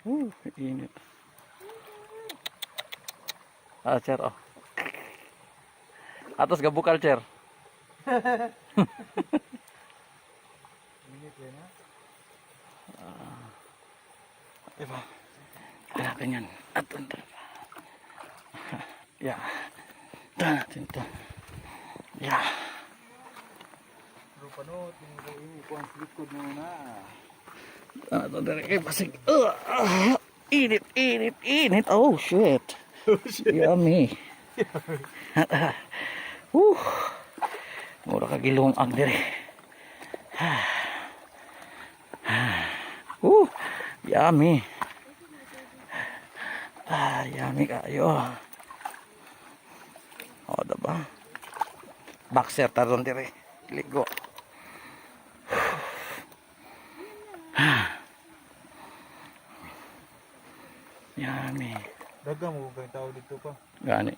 Init. Ah, chair, oh. Atos gabukal, chair. Minute yan ha. Diba? Hanapin yan. At ito. Yeah. Ito natin ito. Yeah. Pero panot, yung kuan sa likod mo na. Ano ito dere kay basig. Ah, init, init, init. Oh, shit. Yummy. Woo. Mura ka gilong ang dere. Woo. Yummy. Ah, yummy kayo. O, diba? Boxer taron dire. Ligo. Yummy. Daga mo kung tao dito pa. Gani.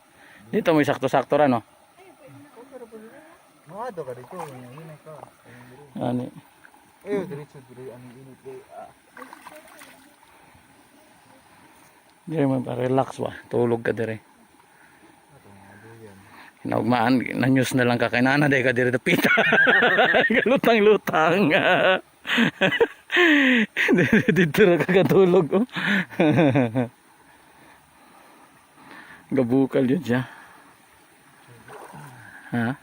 Dito may sakto-sakto ra, no? Maado ka dito, hinay ka. Ayun, diri. Gani. Ayo, diretso diri anong init kay ah. Dire mo pa relax ba. Tulog ka dire. Ato mga duyan. Hinaugmaan, na news na lang ka kay nana day ka dire dapita. Lutang-lutang. Dito ra ka katulog, oh. Gabukal yun siya. Ha?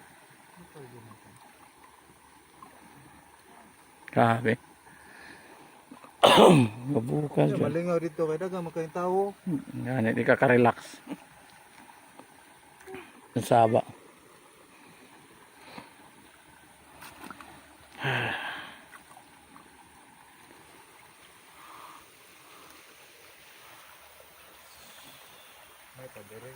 Grabe. Gabukal Kaya yun. malingaw dito kay daga mo kay tao. Yan, hindi ka ka-relax. Ang saba. May pa diri.